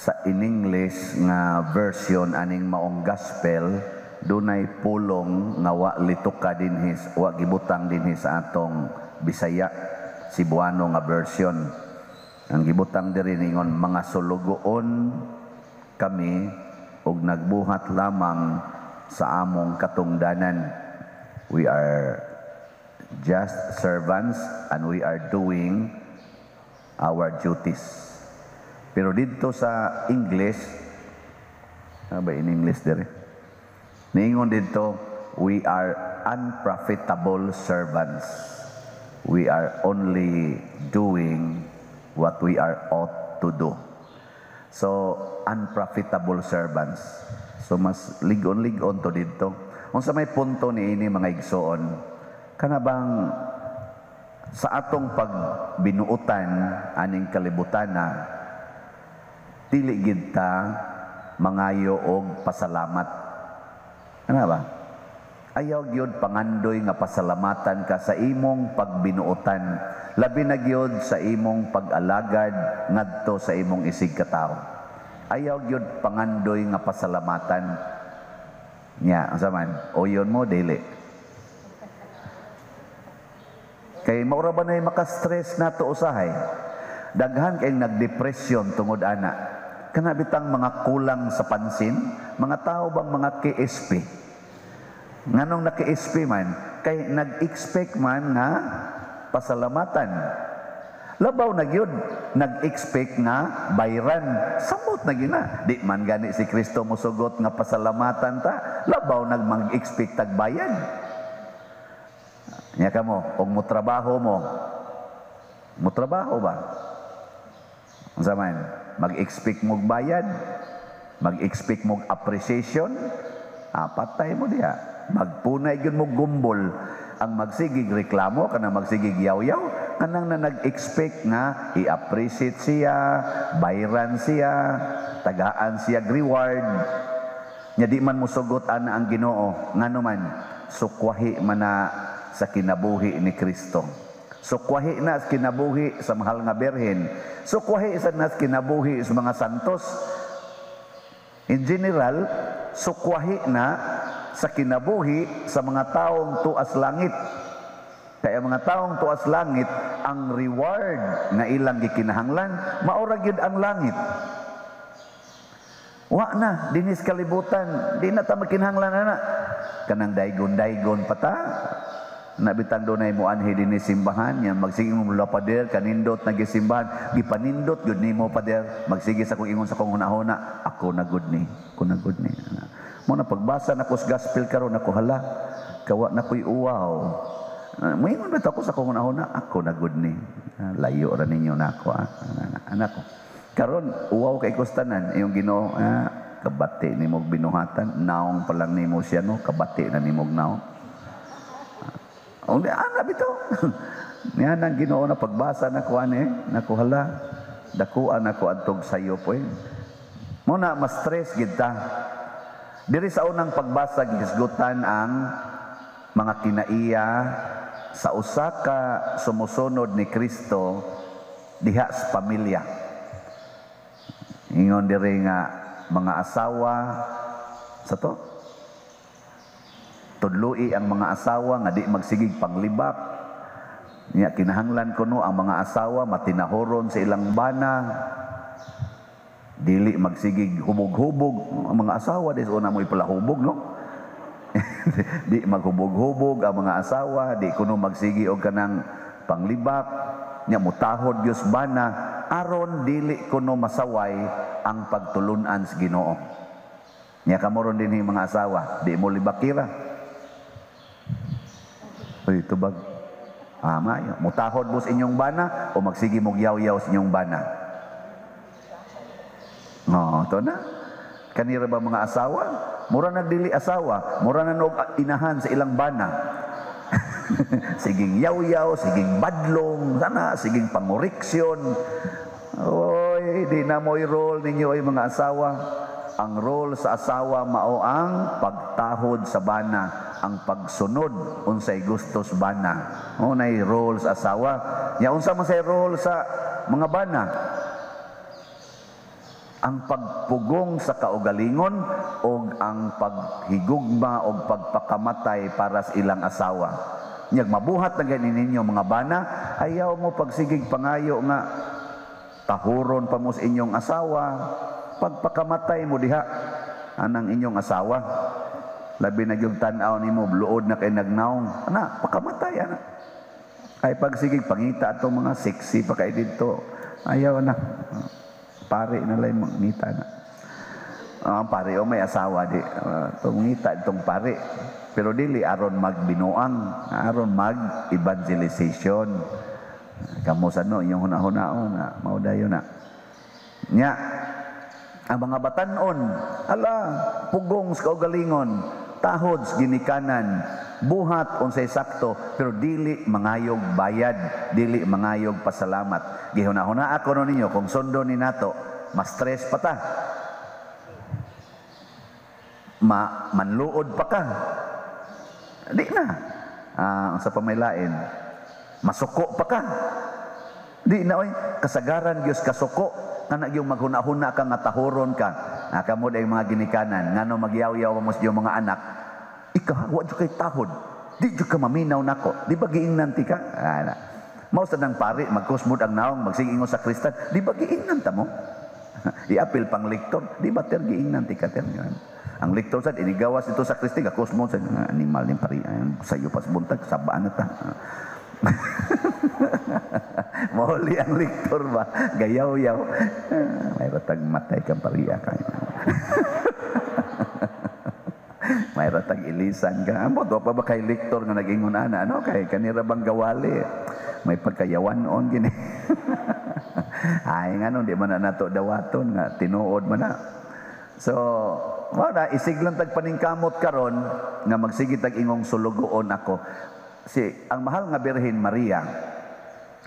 Sa in English nga version aning maong gospel, dunay pulong nga wa lituka dinhi, wa gibutang dinhi sa atong Bisaya Cebuano nga version. Ang gibutang diri ningon, mga sulugoon kami ug nagbuhat lamang sa among katungdanan. We are just servants and we are doing our duties. Pero dito sa English, ano ba in English dire? Niingon dito, "We are unprofitable servants. We are only doing what we are ought to do." So, unprofitable servants. So, mas lig-on-lig-on to dito. Unsa may punto ni ini, mga igsoon? Kana bang sa atong pagbinuutan aning kalibutana, dili gid ta mangayo og pasalamat. Ano ba? Ayaw gyud pangandoy nga pasalamatan ka sa imong pagbinuotan. Labi na gyud sa imong pag-alagad ngadto sa imong isig katawo. Ayaw gyud pangandoy nga pasalamatan. Nya, unsa man? Uyon mo dili? Kay maura ba na maka-stress nato usahay? Daghan kay nagdepresyon tungod ana. Kana bitang mga kulang sa pansin, mga tao bang mga KSP? Nganong naki-SP man? Kay nag-expect man nga pasalamatan. Labaw na gyud, nag-expect nga bayran. Samot na gyud na. Di man gani si Kristo mosugot nga pasalamatan ta. Labaw nag mag-expect tag bayad. Nya kamo, og mo trabaho mo. Mo trabaho ba? Unsa man? Mag-expect mo bayad, mag-expect mo appreciation, ah, patay mo diha. Magpunay gyud mo gumbol. Ang magsigig reklamo kanang magsigig yaw-yaw, kanang na nag-expect nga i-appreciate siya, bayran siya, tagaan siya reward. Nya di man mosugot ana ang Ginoo, ngano man sukwahi man na sa kinabuhi ni Kristo. Sukwahi na sa kinabuhi sa mahal nga Birhen. Sukwahi sa na sa kinabuhi sa mga santos. In general, sukwahi na sa kinabuhi sa mga taong tuas langit. Kaya mga taong tuas langit, ang reward nga ilang gikinahanglan, maora gyud ang langit. Wa na, dinis kalibutan, di na ta makinahanglan ana. Kanang daygon-daygon pa ta, nabitang dunay mo anhi dinhi simbahan, yan magsige mo mula, "Pader, kanindot na gisimbahan." Gipanindot gyud nimo, pader. Magsige sa kong ingon sa kong hunahuna, "Ako na gud ni, ako na gud ni." Mo na pagbasa nako sa gospel karon, ako, "Hala, kawa na ko'y uwaw." Moingon ba ako sa kong hunahuna, "Ako na gud ni. Ah, layo ra ninyo nako, ah." Anak ko. Karon uwaw kay kustanan iyong Ginoo, ah, kabati nimo binuhatan, naong pa lang nimo siya, no, kabati na nimog naong. Oh, ana bitaw. Niya nang Ginoo na pagbasa na ko ani, nako, hala, dakuan ako adtog sayo po eh. Mo na mas stress gid ta. Diri sa unang pagbasa, gihisgutan ang mga kinaiya sa usa ka sumusunod ni Kristo diha sa pamilya. Ingon diri nga mga asawa sa to tudloi ang mga asawa nga di magsigig panglibak. Nya kinahanglan kuno ang mga asawa matinahuron sa ilang bana, dili magsigig hubog-hubog ang mga asawa. Di una mo ipalahubog, no? Di maghubog-hubog ang mga asawa, di kuno magsigi og kanang panglibak. Nya mutahod gyud bana aron dili kuno masaway ang pagtulunan sa Ginoo. Nya kamo ron dinhi, mga asawa, di mo libakira. Uy, tubag. Ah, maayo. Mutahod mo sa inyong bana o magsige mo yaw-yaw sa inyong bana? No, to na. Kanira ba mga asawa? Mura nagdili asawa, mura na nog inahan sa ilang bana. Siging yaw-yaw, siging badlong, sana, siging pangoreksyon. Oy, di na mo'y role ninyo ay mga asawa. Ang role sa asawa mao ang pagtahod sa bana, ang pagsunod unsay gusto sa bana. Mao nay role sa asawa. Nya unsa man say role sa mga bana? Ang pagpugong sa kaugalingon o ang paghigugma o pagpakamatay para sa ilang asawa. Nyag mabuhat na gani ninyo, mga bana, ayaw mo pagsigig pangayo nga tahuron pa mo sa inyong asawa, pagpakamatay mo diha anang inyong asawa. Labi na gyud tan-aw nimo luod na kay nagnaong. Ana, pakamatay ana. Ay pagsigig pangita atong mga sexy pa kay didto. Ayaw na. Pare na lang mangita na. Ang pare o may asawa di tungita itong pare. Pero dili aron magbinuang, aron mag evangelization. Kamo sa no inyong hunahunao na mao dayon na. Nya ang mga batanon, ala, pugong sa kaugalingon, tahod sa ginikanan, buhat unsay sakto, pero dili mangayog bayad, dili mangayog pasalamat. Gihuna-huna ako no ninyo kung sundon ni nato, mas stress pa ta. Manluod pa ka. Di na. Sa pamaylain, masuko pa ka. Di na oy, kasagaran Dios kasuko kana yung maghuna-huna ka nga tahuron ka. Kamo day mga ginikanan, ngano magyaw-yaw mo sa iyong mga anak, ikaw wa jud kay tahod. Di jud ka maminaw nako. Di ba giingnan ti ka? Na. Mao sa nang pare magkusmod ang naong magsigingon sa kristan, di ba giingnan ta mo? Iapil pang lektor, di ba ter giingnan ti ka ter? Ang lektor sad inigawas ito sa kristi, gakusmod sa animal ni pare, sayo pas buntag sabaan na ta. Mahuli ang lektor ba? Gayaw-yaw. May ratag matay kang pariya ka. May ratag ilisan ka. Ambot, wa pa ba kay lektor nga nag-ingon ana? Ano? Kay kanira bang gawali? May pagkayawan on gini. Ay, nga nun, di man na nato dawaton nga, tinuod man na. So, wala, isig lang tagpaningkamot karon nga magsige tag ingong sulugoon ako. Si ang mahal nga Birhen Maria,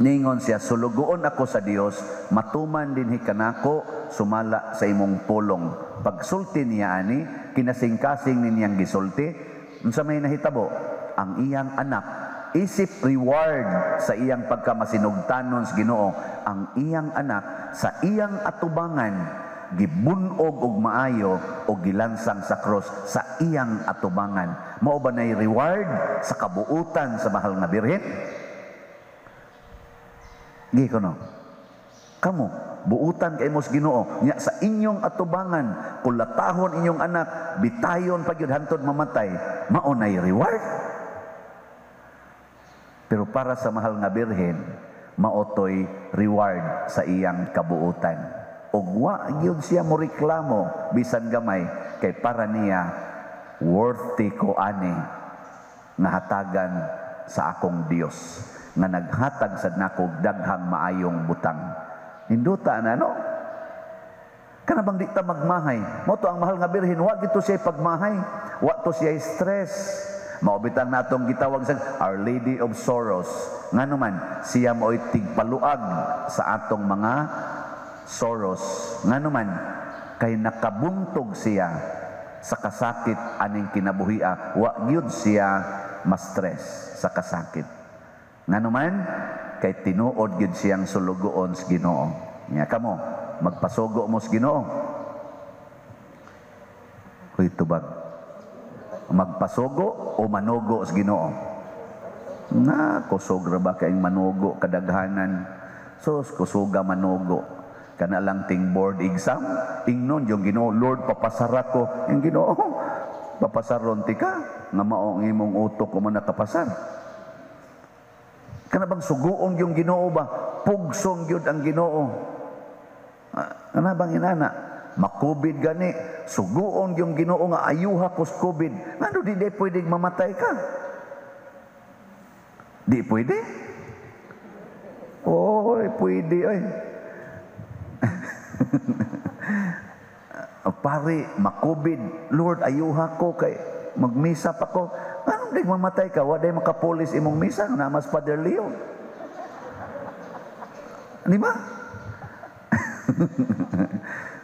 ningon siya, sulugoon ako sa Dios, matuman dinhi kanako sumala sa imong pulong. Pagsulti niya ani, kinasingkasing ninyang gisulti, unsa may nahitabo? Ang iyang anak isip reward sa iyang pagkamasinugtanon sa Ginoo, ang iyang anak sa iyang atubangan gibunog og maayo o gilansang sa cross sa iyang atubangan. Mao ba nay reward sa kabuutan sa mahal nga Birhen? Gi kuno. Kamo buutan kay mo sa Ginoo nya sa inyong atubangan, kulatahon inyong anak, bitayon pa gyud hantod mamatay, mao nay reward. Pero para sa mahal nga Birhen, mao toy reward sa iyang kabuutan. Ug wa gyud siya mo reklamo bisan gamay kay para niya worthy ko ani nga hatagan sa akong Dios nga naghatag sad nako daghang maayong butang. Ninduta na no? Kana bang di ta magmahay? Mao to ang mahal nga Birhen, wa gito siya pagmahay, wa to siya stress. Mao bitang natong gitawag sa Our Lady of Sorrows. Ngano man siya maoy tigpaluag sa atong mga sorrows. Ngano man kay nakabuntog siya sa kasakit aning kinabuhia, wa gyud siya ma-stress sa kasakit. Ngano man kay tinuod gyud siyang sulugoon sa Ginoo. Nya kamo magpasugo mo sa Ginoo. Huy tubag. Magpasugo o manugo sa Ginoo? Na kusog ra ba kayong manugo kadaghanan? Sus, kusuga manugo. Kana lang ting board exam, ingnon yung Ginoo, Lord papasara ko. Yung Ginoo, papasaron ti ka nga mao ang imong utok o man nakapasar. Kana bang suguon yung Ginoo ba? Pugsong gyud ang Ginoo. Kana bang inana? Makubid gani, suguon yung Ginoo nga ayuha kos COVID. Ngano di di pwedeng mamatay ka? Di pwede? Oy, pwede oy. Pare, makubid, Lord, ayuha ko kay magmisa pa ko. Anong di mamatay ka? Wa day makapulis imong misa namas Father Leo. Di ba?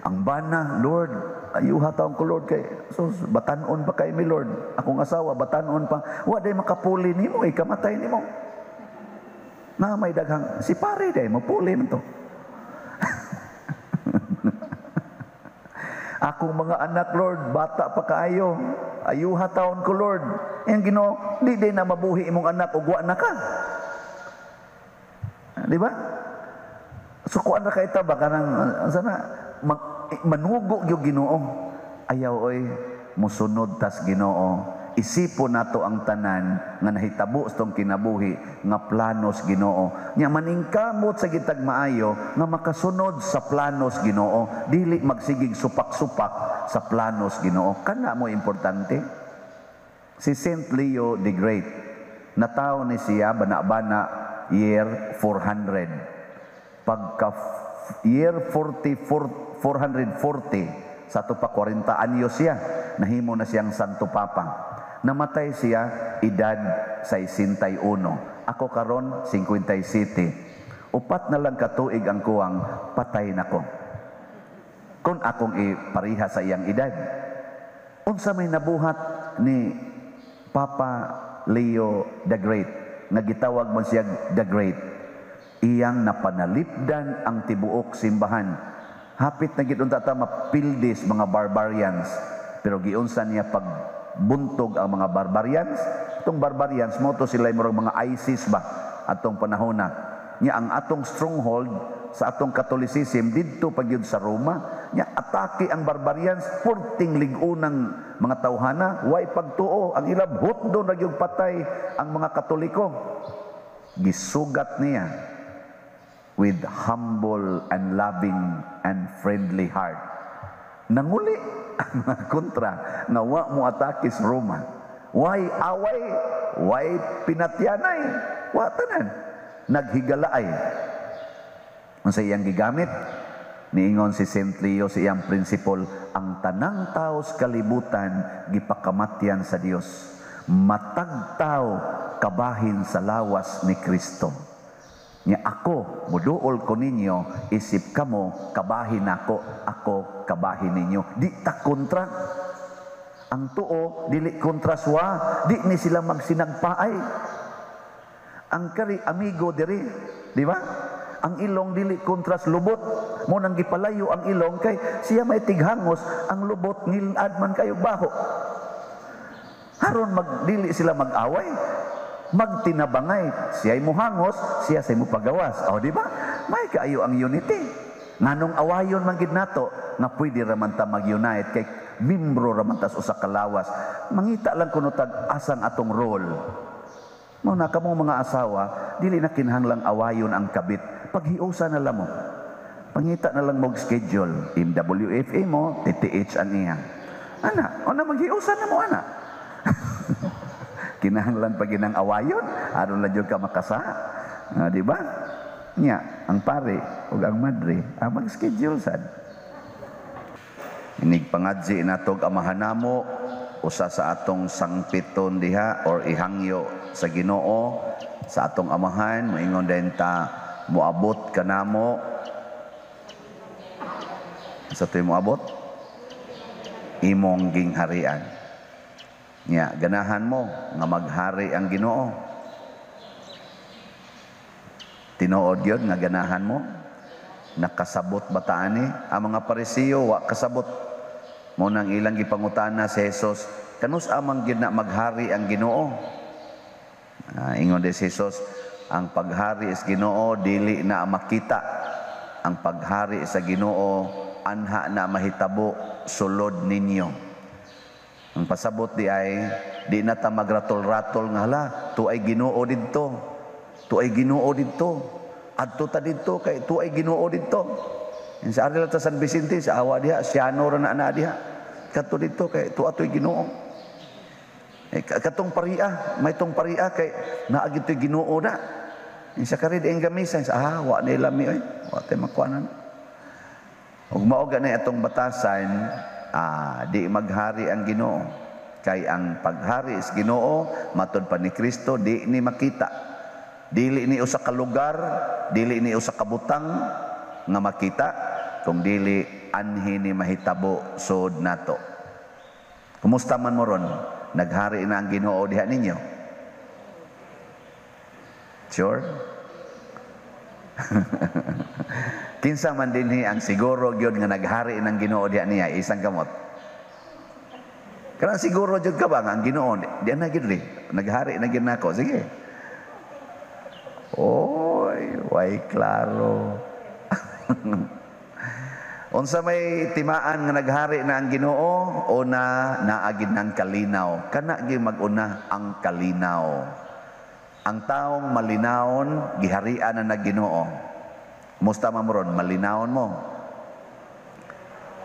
Ang bana, Lord, ayuha taong ko, Lord, kay so batanon pa kay mi, Lord. Akong asawa batanon pa. Wa day makapuli nimo, ikamatay nimo. Na may daghang si pare day mapuli man to. Akong mga anak, Lord, bata pa kaayo. Ayuha taon ko, Lord. Ang Ginoo, di din na mabuhi imong anak ug wa na ka. Di ba? So kuan ra kay ta ba kanang sana manugo gyud Ginoo. Ayaw oy, musunod tas Ginoo. Isipon nato ang tanan nga nahitabo sa tong kinabuhi nga planos Ginoo. Nya maningkamot sa gitag maayo nga makasunod sa planos Ginoo, dili magsigig supak-supak sa planos Ginoo. Kana mo importante. Si Saint Leo the Great, natawo ni siya bana-bana year 400. Pagka year 440, sa ato pa 40 anyos siya, nahimo na siyang Santo Papa. Namatay siya edad 61. Ako karon 57. Upat na lang katuig ang kuwang, patay nako. Kung akong ipariha sa iyang edad. Unsa may nabuhat ni Papa Leo the Great, nga gitawag man siya the Great, iyang napanalipdan ang tibuok simbahan. Hapit na gid unta ta mapildis mga barbarians, pero giunsa niya pagbuntog ang mga barbarians. Itong barbarians mo to sila murag mga ISIS ba atong panahona. Nya ang atong stronghold sa atong Catholicism didto pa gyud sa Roma. Nya atake ang barbarians, purting lig-unang mga tawhana, way pagtuo ang ilab hutdo na gyud patay ang mga Katoliko. Gisugat niya with humble and loving and friendly heart. Nanguli ang mga kontra nga wa mo atake sa Roma. Way away, way pinatyanay, wa tanan. Naghigalaay. Unsa iyang gigamit? Niingon si Saint Leo sa iyang principle, ang tanang tao sa kalibutan gipakamatyan sa Dios. Matag tao kabahin sa lawas ni Kristo. Nya ako, muduol ko ninyo, isip kamo, kabahin ako, ako kabahin ninyo. Di ta kontra. Ang tuo, dili kontra swa, di ni sila magsinagpaay. Ang kari, amigo diri, di ba? Ang ilong dili kontra sa lubot. Mo nang gipalayo ang ilong kay siya may tighangos, ang lubot ngilad man kayo baho. Haron magdili sila mag-away, magtinabangay. Siya'y muhangos, siya sa'y mupagawas. O, di ba? May kaayo ang unity. Nganong awayon man gid nato, nga pwede raman ta mag-unite kay mimbro raman tas usa ka lawas. Mangita lang kuno tag asang atong role. Mao na kamo mga asawa, dili na kinahanglang awayon ang kabit. Paghiusa na lang mo. Pangita na lang mo schedule. MWFA mo, TTH ang iya. Ana, o na maghiusa na mo, ana. Kinahanglan pa ginang awayon, aron lang jud ka makasa. Di ba? Nya, ang pare ug ang madre, ang mag-schedule sad. Inig pangadzi natog amahan namo, usa sa atong sangpiton diha or ihangyo sa Ginoo sa atong amahan, moingon din ta moabot kanamo. Sa tu'y moabot imong gingharian. Nya, ganahan mo nga maghari ang Ginoo. Tinuod yun nga ganahan mo. Nakasabot ba ta ani? Ang mga Parisiyo wa kasabot. Mo nang ilang gipangutana si Jesus, kanus amang gyud na maghari ang Ginoo? Ingon di si Jesus, ang paghari sa Ginoo dili na makita. Ang paghari sa Ginoo anha na mahitabo sulod ninyo. Ang pasabot di ay di na ta magratol-ratol nga hala, tuay Ginoo didto. Tuay Ginoo didto. Adto ta didto kay tuay Ginoo didto. Sa ari ta San Vicente sa awa diha, siyano ra na ana diha. Kadto didto kay tuatoy Ginoo. Katong paria, may tong paria kay naa gitoy Ginoo na. Sa kari di ang gamisa, sa wa na lami oy, wa tay makuanan. Ug mao gani atong batasan, di maghari ang Ginoo. Kay ang paghari sa Ginoo matud pa ni Kristo di ni makita. Dili ni usa ka lugar, dili ni usa ka butang nga makita, kung dili anhi ni mahitabo sod nato. Kumusta man mo ron? Naghari na ang Ginoo diha ninyo? Sure? Kinsa man dinhi ang siguro gyud nga naghari ng Ginoo diha niya, isang kamot. Kanang siguro jud ka ba nga ang Ginoo di na gyud ri, naghari na gyud nako, sige. Oy, way klaro. Unsa may timaan nga naghari na ang Ginoo o na naagid ng kalinaw? Kana gyud mag-una ang kalinaw. Ang taong malinawon, giharian na nag Ginoo. Musta man mo ron, malinawon mo.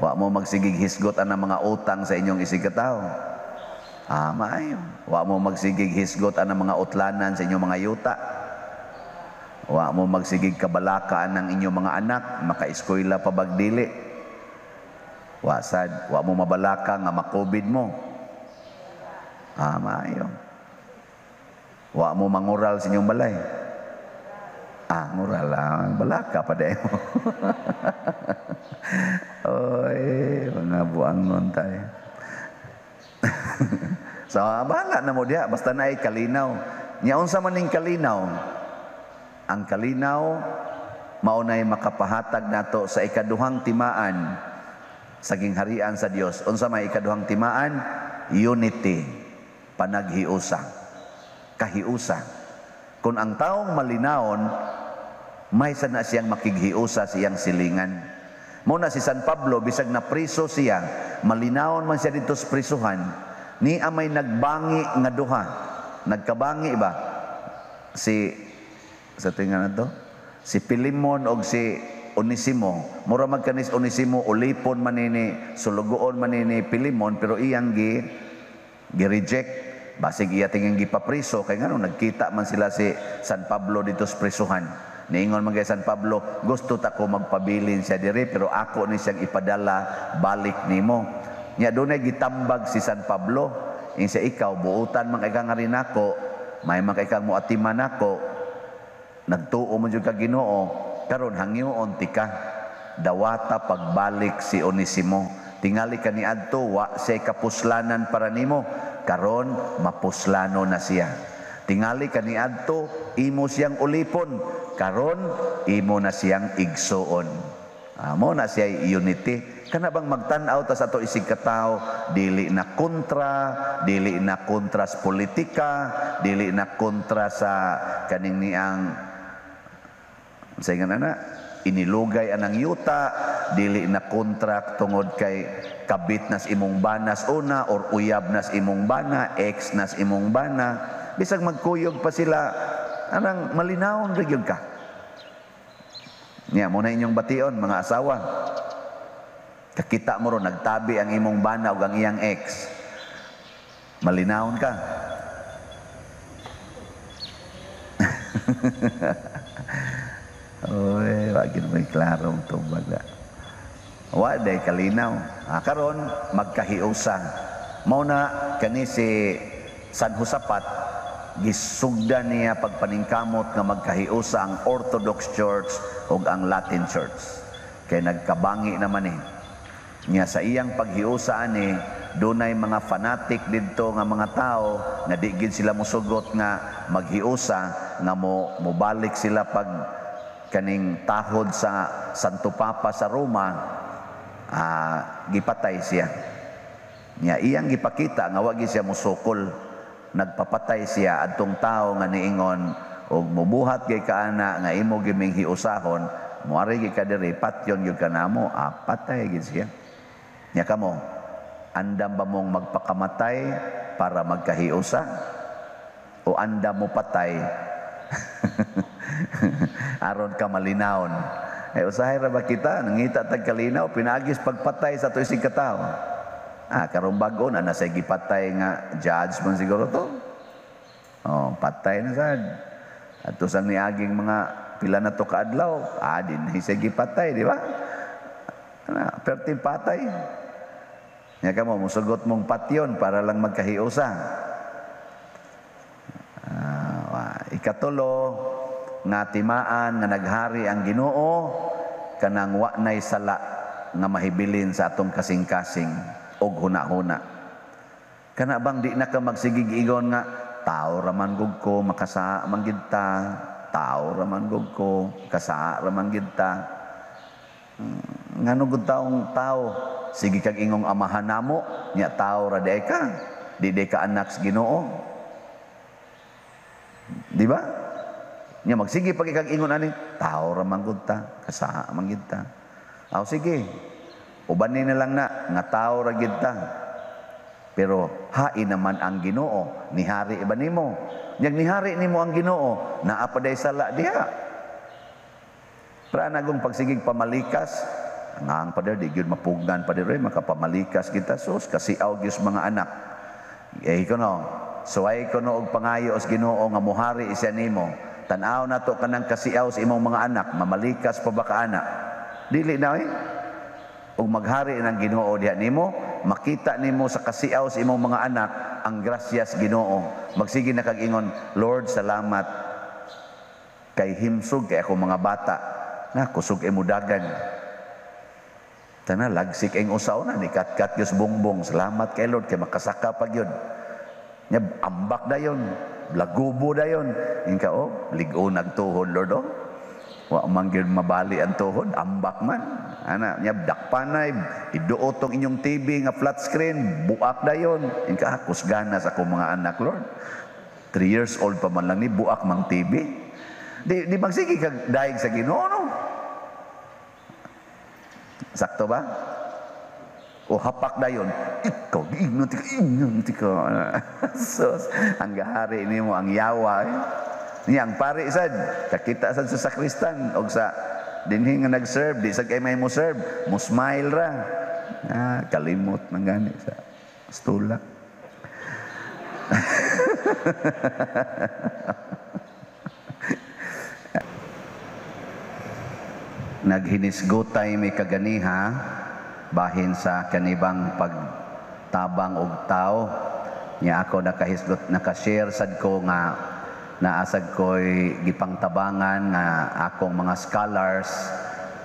Wa mo magsigig hisgot ang mga utang sa inyong isigkatawo. Ah, maayo. Wa mo magsigig hisgot ang mga utlanan sa inyong mga yuta. Wa mo magsigig kabalakaan ng inyong mga anak, makaeskwela pa bagdili. Wa sad, wa mo mabalaka nga ma-COVID mo. Ah, maayo. Wa mo mangural sa inyong balay. Ah, ngural lang. Balaka pa dahil mo. Oy, mga buang nun tayo. So, bahala na mo diha. Basta na ay kalinaw. Nya unsa man ning kalinaw? Ang kalinaw, maunay makapahatag nato sa ikaduhang timaan sa gingharian sa Dios. Unsa may ikaduhang timaan? Unity, panaghiusa, kahiusa. Kung ang taong malinawon, may sana siyang makighiusa sa iyang silingan. Muna si San Pablo, bisag na priso siya, malinawon man siya dito sa prisuhan, ni amay nagbangi nga duha. Nagkabangi ba? Si, sa tinga na to? Si Pilimon og si Onesimo. Mura magkanis Onesimo, ulipon man ni, sulugoon man ni Pilimon, pero iyang gi-reject. Basig iya tingin gipapriso, kay ngano nagkita man sila si San Pablo dito sa prisuhan. Niingon man kay San Pablo, gusto ta ko magpabilin siya diri, pero ako ni siyang ipadala balik nimo. Nya dunay gitambag si San Pablo, insa ikaw buutan man kay ka nga rin nako, may man kay kang moatiman nako, nagtuo man jud ka Ginoo, karon hangyoon tika dawata pagbalik si Onesimo. Tingali ka niadto, wa siya kapuslanan para nimo, karon mapuslano na siya. Tingali ka niadto, imo siyang ulipon, karon imo na siyang igsuon. Mo na siya unity. Kana bang magtan-aw ta sa ato isig katawo, dili na kontra, dili na kontra sa politika, dili na kontra sa kaning niang sa ingan ana inilugay anang yuta, dili na kontra tungod kay kabit nas imong banas una or uyab nas imong bana, ex nas imong bana. Bisag magkuyog pa sila, anang malinawon ra gyud ka. Nya mo na inyong bation mga asawa. Kakita mo ron nagtabi ang imong bana ug ang iyang ex. Malinawon ka. Oy, wa gid may klarong tubag na. Wa day kalinaw. Karon magkahiusa. Mao na kani si San Josapat gisugda niya pagpaningkamot nga magkahiusa ang Orthodox Church ug ang Latin Church. Kay nagkabangi naman eh. Nya sa iyang paghiusa ani dunay mga fanatic didto nga mga tao nga di gid sila mosugot nga maghiusa nga mo mobalik sila pag kaning tahod sa Santo Papa sa Roma, gipatay siya. Nya iyang gipakita nga wa gid siya mosukol. Nagpapatay siya adtong tao nga niingon og mobuhat kay kaana nga imo giming hiusahon, moari gid ka diri, patyon gyud ka namo, patay gid siya. Nya kamo, andam ba mong magpakamatay para magkahiusa? O andam mo patay aron ka malinawon? Eh usahay ra ba kita nangita tag kalinaw pinaagis pagpatay sa ato isig katawo. Karon bag-o na nasa gipatay nga judge man siguro to. Oh, patay na sad. Ato sang niaging mga pila na to kaadlaw, din na siya gipatay, di ba? Ana, perting patay. Nya kamo musugot mong patyon para lang magkahiusa. Ikatulo nga timaan nga naghari ang Ginoo kanang wa nay sala nga mahibilin sa atong kasing-kasing og huna-huna. Kana bang di na ka magsigig-igon nga tao ra man gud ko, makasaa man gid ta, tao ra man gud ko, kasaa ra man gid ta. Ngano gud taong tao, sige kag ingong amahan namo, nya tao ra diay ka, di di ka anak sa Ginoo. Di ba? Nya magsige pag ikag ingon ani, tao ra man gud ta, kasaha man gid ta. Aw sige. Ubanin na lang na nga tao ra gid ta. Pero hain naman ang Ginoo, nihari ba nimo? Nyag nihari nimo ang Ginoo, naa pa day sala diha. Pra nagong pagsigig pamalikas, nga ang pader di gyud mapugnan pa dire makapamalikas kita sus kasi aw gyud mga anak. Eh kuno, suway kuno og pangayo sa Ginoo nga muhari siya nimo. Tan-aw nato kanang kasiaw sa imong mga anak, mamalikas pa ba ka ana? Dili na eh. Ug maghari ng Ginoo diha nimo, makita nimo sa kasiaw sa imong mga anak ang grasya sa Ginoo. Magsige na kag ingon, Lord, salamat kay himsog kay ako mga bata. Na kusog imo dagan. Tana lagsik ang usaw na ni katkat gyud bongbong. Salamat kay Lord kay makasaka pa gyud. Nya ambak dayon, lagubo dayon. Inka oh, lig-o nagtuhod Lord oh. Wa man gyud mabali ang tuhod, ambak man. Ana, nya dakpanay, iduot tong inyong TV nga flat screen, buak dayon. Inka ah, kusgana sa akong mga anak, Lord. 3 years old pa man lang ni buak mang TV. Di magsige kag daig sa Ginoo no. Sakto ba? O hapak dayon, ikaw giingnon ti ka, ingnon ti ka. Sus, ang gahari nimo ang yawa. Eh. Niya ang pari sad, kakita sad sa sakristan og sa dinhi nga nag-serve, di sad kay may mo serve, mo smile ra. Ah, kalimot man gani sa stula. Naghinisgotay mi kaganiha bahin sa kanibang pagtabang og tao. Nya ako nakahisgot, nakashare sad ko nga naasad ko'y gipangtabangan nga akong mga scholars.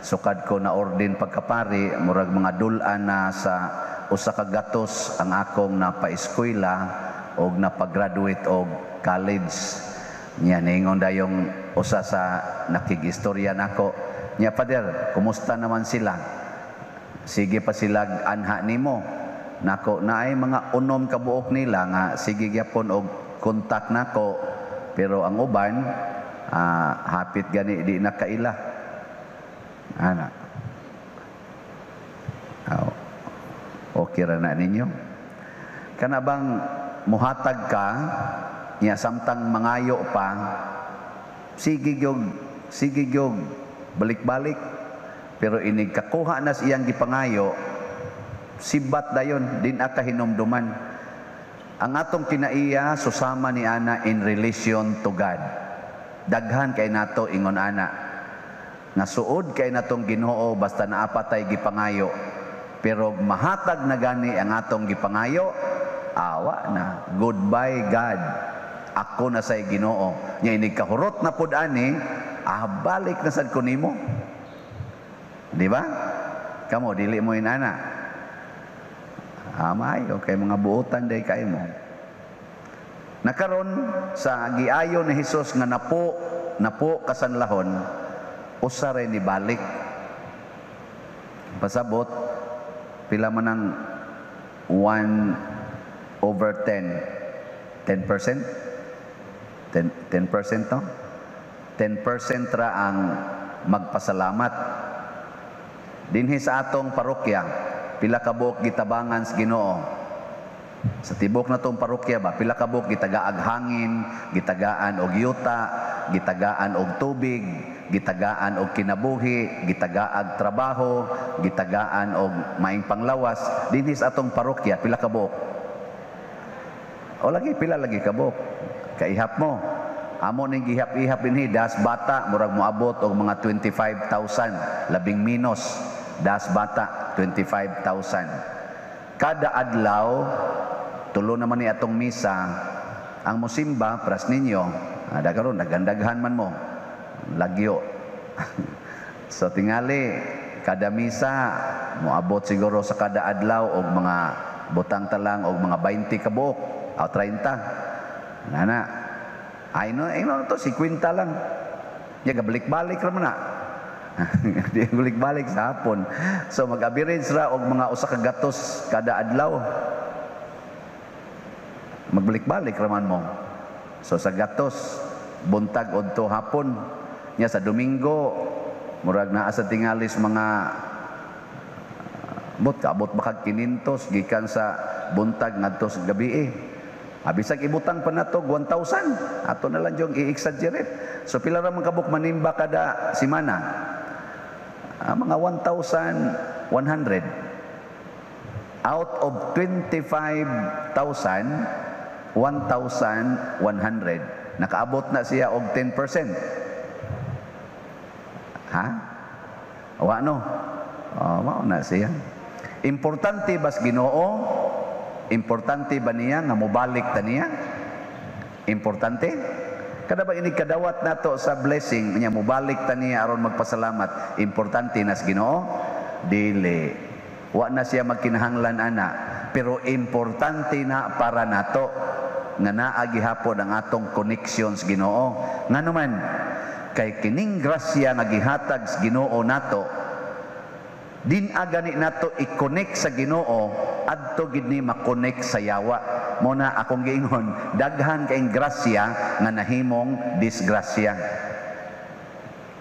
Sukad ko na ordin pagkapari, murag mga dul-an na sa usa ka gatos ang akong napaeskwela og napagraduate og college. Nya ningon dayong usa sa nakigistorya nako. Nya Father, kumusta naman sila? Sige pa sila anha nimo. Nako naay mga unom ka buok nila nga sige gyapon og kontak nako. Pero ang uban, hapit gani di nakaila. Ana. Oh, okay ra na ninyo. Kana bang muhatag ka nya samtang mangayo pa, sige gyud balik-balik. Pero inig kakuha na sa iyang gipangayo, sibat dayon din aka hinumduman. Ang atong kinaiya susama ni ana in relation to God. Daghan kay nato ingon ana. Nga suod kay natong Ginoo basta naapatay gipangayo. Pero mahatag na gani ang atong gipangayo, awa na. Goodbye God. Ako na say Ginoo. Nya inig kahurot na pud ani, balik na sad ko nimo. Di ba? Kamo dili mo inana. Amay, okay, mga buotan day kay mo. Nakaron sa giayo ni Hesus nga napo kasanlahon, usa ray ni balik. Pasabot pila man ang 1/10, 10%? 10% no? 10% ra ang magpasalamat. Dinhi sa atong parokya, pila ka buok gitabangan sa Ginoo. Sa tibok na tong parokya ba, pila ka buok gitagaag hangin, gitagaan og yuta, gitagaan og tubig, gitagaan og kinabuhi, gitagaag trabaho, gitagaan og maing panglawas. Dinhi sa atong parokya, pila ka buok? O lagi, pila lagi ka buok? Kaihap mo. Amo ning gihap-ihap dinhi das bata murag moabot og mga 25,000, labing minus das bata 25,000. Kada adlaw tulo naman ni atong misa, ang mosimba pras ninyo, ada karon nagandaghan man mo lagyo. So tingali kada misa moabot siguro sa kada adlaw og mga butang talang og mga 20 ka buok o 30. Nana. Ay no, ay no to 50 lang. Ya gabalik-balik ra man na. Di balik-balik sa hapon. So mag-average ra og mga 1 ka gatos kada adlaw. Magbalik-balik raman mo. So sa gatos buntag udto hapon. Nya sa Domingo murag naa sa tingalis mga bot kaabot ba kag 500 gikan sa buntag ngadto sa gabi eh. Bisag ibutang pa nato 1,000, ato na lang yung i-exaggerate. So pila ra man kabuk manimba kada simana? Mga 1,100. Out of 25,000, 1,100. Nakaabot na siya og 10%. Ha? Wa no? Oh, mao na siya. Importante bas Ginoo? Importante ba niya nga mobalik ta niya? Importante? Kada ba inig kadawat nato sa blessing niya, mobalik ta niya aron magpasalamat? Importante nas Ginoo? Dili. Wa na siya magkinahanglan ana, pero importante na para nato nga naa gihapon ang atong connections Ginoo. Ngano man kay kining grasya nga gihatag sa Ginoo nato, din agani nato i-connect sa Ginoo, adto gid ni ma-connect sa yawa. Mo na akong giingon, daghan kaing grasya nga nahimong disgrasya.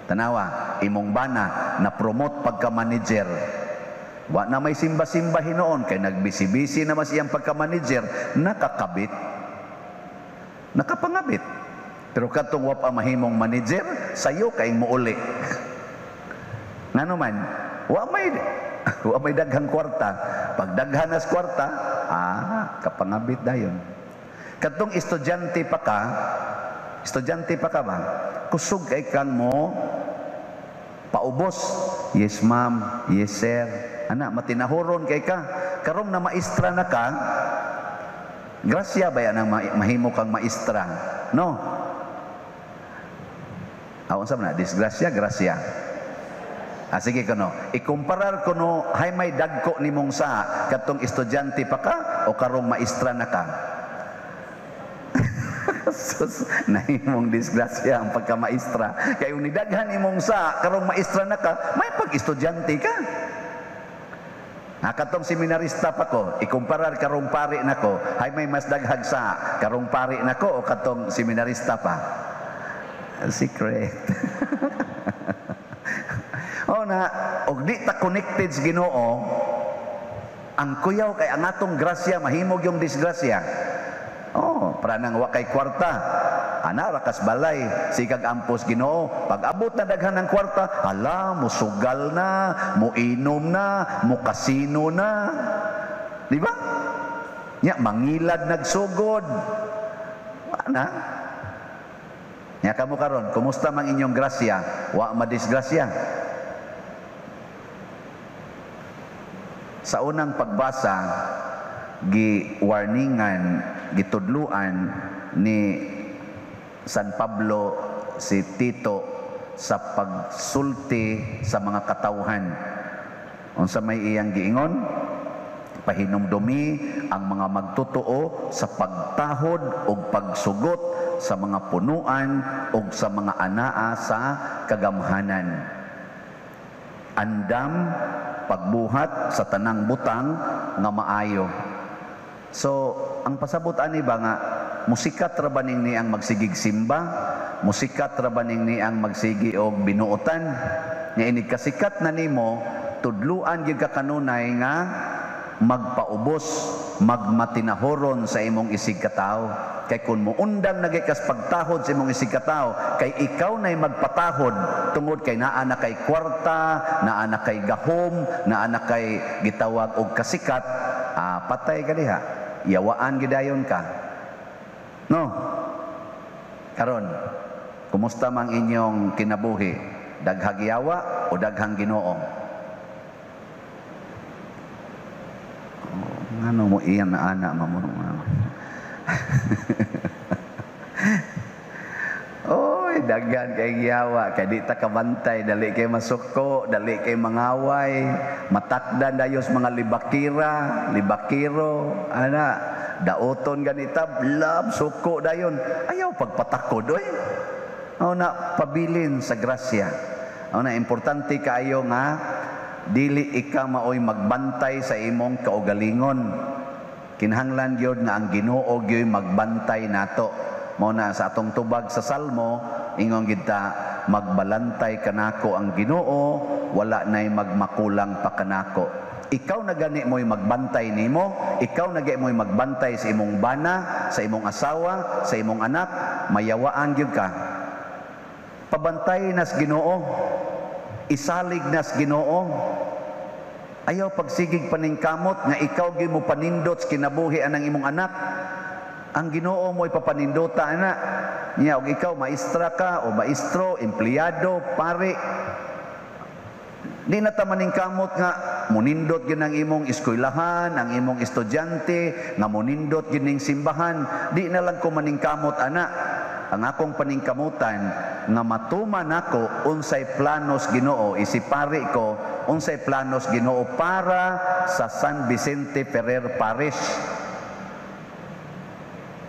Tanawa, imong bana na promote pagka manager. Wa na may simba-simba hinuon kay nagbisi-bisi na mas iyang pagka-manager, nakakabit. Nakapangabit. Pero katong wa pa mahimong manager, sayo kay muuli. Ngano man, wa may daghang kwarta. Pag daghan nas kwarta, kapangabit dayon. Katong estudyante pa ka, estudyante pa ka ba? Kusog kay kang mo paubos. "Yes, ma'am, yes, sir." Ana, matinahuron kay ka. Karong na maestra na ka, grasya ba yan ang mahimo kang maestra? No? Awan sa na, disgrasya, grasya. Sige kuno. Ikumparar kuno, hay may dagko nimong sa katong estudyante pa ka o karong maestra na ka. Sus, nahimong disgrasya ang pagkamaestra. Kay unidaghan imong sa karong maestra na ka, may pag-estudyante ka. Katong seminarista pa ko, ikumparar karong pari nako, hay may mas daghag sa karong pari nako o katong seminarista pa? Secret. Oh na, og di ta connected sa Ginoo, ang kuyaw kay ang atong grasya mahimog yung disgrasya. Oh, para nang wa kay kwarta. Ana ra kas balay, sikag ampos Ginoo. Pag abot na daghan ng kwarta, hala, musugal na, muinom na, mukasino na. Di ba? Nya mangilad nagsugod. Wa na. Nya kamo karon, kumusta mang inyong grasya? Wa madisgrasya. Sa unang pagbasa, gi-warningan, gitudluan ni San Pablo si Tito sa pagsulti sa mga katawhan. Unsa may iyang giingon? Pahinumdumi ang mga magtotoo sa pagtahod ug pagsugot sa mga punuan ug sa mga anaa sa kagamhanan. Andam pagbuhat sa tanang butang nga maayo. So, ang pasabot ani ba nga musikat ra ba ning ni ang magsigig simba, musikat ra ba ning ni ang magsigi og binuotan? Nya inig kasikat na nimo, tudluan gyud ka kanunay nga magpaubos, magmatinahoron sa imong isig katawo. Kay kun muundang na kas pagtahod sa imong isig katawo, kay ikaw na'y magpatahod tungod kay naa na kay kwarta, naa na kay gahom, naa na kay gitawag og kasikat, patay ka diha. Yawaan gidayon ka. No? Karon, kumusta mang inyong kinabuhi? Daghag yawa o daghang Ginoo? Ngano mo iyan na ana mamo? Oy, daghan kay giyawa, kay di ta kabantay, dali kay masuko, dali kay mangaway, matakdan dayos mga libakira, libakiro, ana, daoton ganita, lab suko dayon. Ayaw pagpatakod oy. O na pabilin sa grasya. Ano na importante kaayo nga dili ikaw maoy magbantay sa imong kaugalingon. Kinahanglan gyud nga ang Ginoo gyud magbantay nato. Mao na sa atong tubag sa Salmo, ingon gyud ta, "Magbalantay kanako ang Ginoo, wala nay magmakulang pa kanako." Ikaw na gani mo'y magbantay nimo, ikaw na gani mo'y magbantay sa imong bana, sa imong asawa, sa imong anak, mayawaan gyud ka. Pabantay nas Ginoo, isalig nas Ginoo. Ayaw pagsigig paningkamot nga ikaw gyud mo panindot sa kinabuhi anang imong anak. Ang Ginoo mo'y papanindota ana. Nya og ikaw maestra ka o maestro, empleyado, pare, di na ta maningkamot nga munindot gyud ang imong eskwelahan, ang imong estudyante, nga munindot gyud ning simbahan. Di na lang ko maningkamot ana. Ang akong paningkamutan nga matuman nako unsay planos Ginoo, isipari ko unsay planos Ginoo para sa San Vicente Ferrer Parish.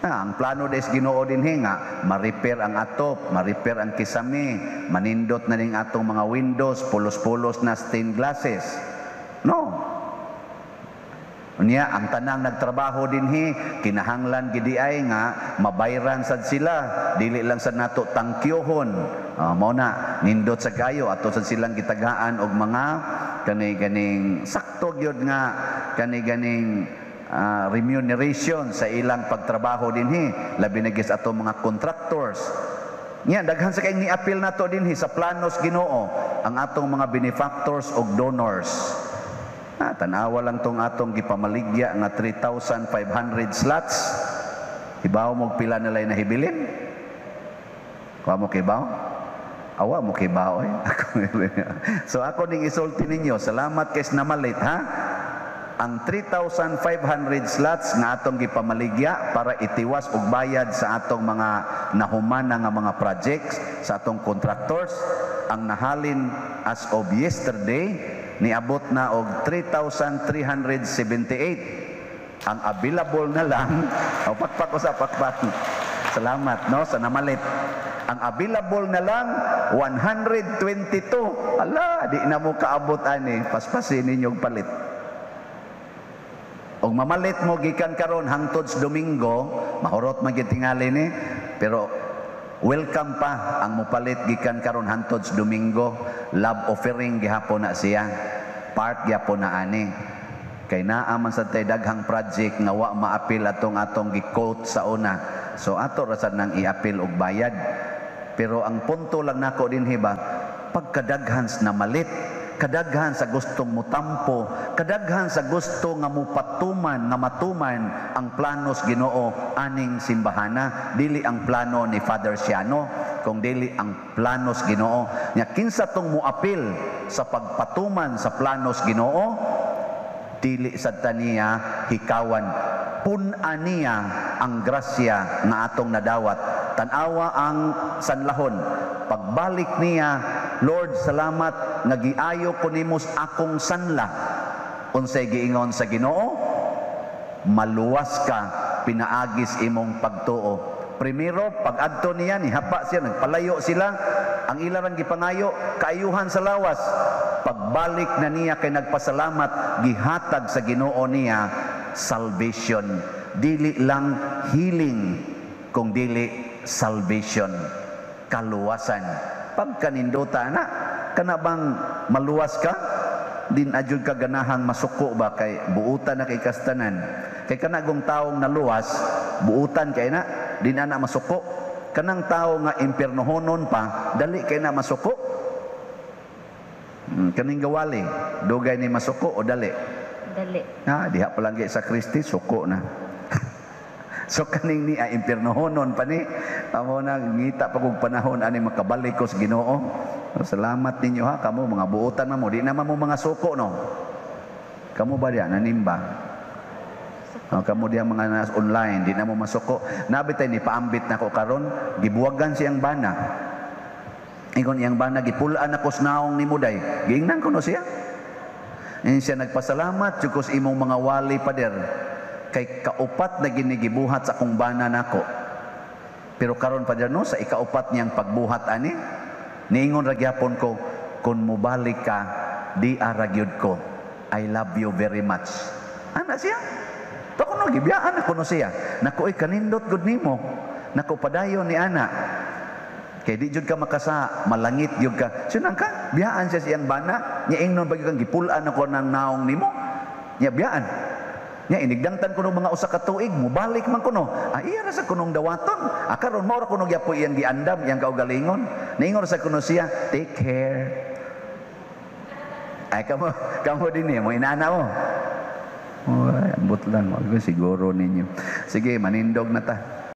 Ang plano des Ginoo dinhi nga ma-repair ang atop, ma-repair ang kisame, manindot na ning atong mga windows, pulos-pulos na stained glasses. No. Unya ang tanang nagtrabaho dinhi kinahanglan gidi ay nga mabayran sad sila, dili lang sad nato tangkyuhon. Mao na nindot sa kayo ato sad silang gitagaan og mga kani ganing sakto gyud nga kani ganing remuneration sa ilang pagtrabaho dinhi, labi na gyud sa atong mga contractors. Nya daghan sa kay ni-apil nato dinhi sa planos Ginoo ang atong mga benefactors og donors. Tan-awa lang tong atong gipamaligya nga 3,500 slots. Hibaw mo pila nila'y nahibilin? Kuha mo kibaw? Awa mo kibaw eh. So ako ning isulti ninyo, salamat kay namalit ha. Ang 3,500 slots nga atong gipamaligya para itiwas og bayad sa atong mga nahumana nga mga projects sa atong contractors, ang nahalin as of yesterday niabot na og 3,378. Ang available na lang, o pakpak ko sa pakpak. Salamat no sa namalit. Ang available na lang 122. Ala, di na mo kaabot ani, paspasin ninyo og palit. Og mamalit mo gikan karon hangtod sa Domingo, mahurot man gyud tingali ni, pero welcome pa ang mopalit gikan karon hangtod sa Domingo. Love offering gihapon na siya. Part gihapon na ani. Kay naa man sad tay daghang project nga wa maapil atong atong gi-quote sa una. So ato ra sad nang iapil og bayad. Pero ang punto lang nako dinhi ba, pagkadaghan sa namalit, kadaghan sa gustong mutampo, kadaghan sa gusto nga mupatuman, nga matuman ang planos Ginoo aning simbahana, dili ang plano ni Father Siano, kung dili ang planos Ginoo. Nya kinsa tong muapil sa pagpatuman sa planos Ginoo, dili sad ta niya hikawan. Pun-a niya ang grasya nga atong nadawat. Tan-awa ang sanlahon. Pagbalik niya, "Lord, salamat nga giayo ko nimo sa akong sanla." Unsay giingon sa Ginoo? "Maluwas ka pinaagis imong pagtuo." Primero, pag-adto niya, nihapa siya, nagpalayo sila. Ang ila rang gipangayo, kaayuhan sa lawas. Pagbalik na niya kay nagpasalamat, gihatag sa Ginoo niya salvation. Dili lang healing, kung dili salvation, kaluwasan. Pagkanindota na, kana bang maluwas ka? Din adjud ka ganahang masuko ba kay buutan na kay kastanan. Kay kana gong taong naluwas, buutan kay na, din na masuko. Kanang tao nga impiernohonon pa, dali kay na masuko. Kaning gawali, dugay ni masuko o dali? Dali. Ah, diha pa lang sa Kristi, suko na. So kaning niya impiernohonon pa ni, amo na ngita pa kog panahon ani makabalik ko sa Ginoo. Salamat ninyo ha, kamo mga buotan na mo, di naman mo mga suko no. Kamo ba diya nanimba? Oh, kamo diya mga nas online, di na mo masuko. Nabi tay ni paambit nako karon, gibuwagan siyang bana. Ingon iyang bana, "Gipulaan ako sa naong nimo day." Giingnan ko no siya. Ingon siya, "Nagpasalamat jud ko sa imong mga wali, pader. Kay kaupat na ginigibuhat sa akong bana nako. Pero karon, pader no, sa ikaupat niyang pagbuhat ani, niingon ra gyapon ko, Kung mobalik ka, di ara gyud ko. I love you very much. Ana siya. To kuno gibiyaan na kuno siya. Naku, oy, kanindot gud nimo. Naku, padayon ni ana. Kay di jud ka makasa, malangit jud ka. Sunang ka, biyaan siya siyang bana. Nya ingnon pag kang gipulaan ako ng naong nimo. Nya biyaan. Nya inigdangtan kuno mga usa ka tuig, mubalik man kuno. Ah, iya ra sa kunong dawaton. Ah, karon mao ra kuno gyapoy iyang giandam, iyang kaugalingon. Niingon sa kuno siya, "Take care." Ay, kamo, kamo din eh, mo inana mo. Oh, ambot lang, wag siguro ninyo. Sige, manindog na ta.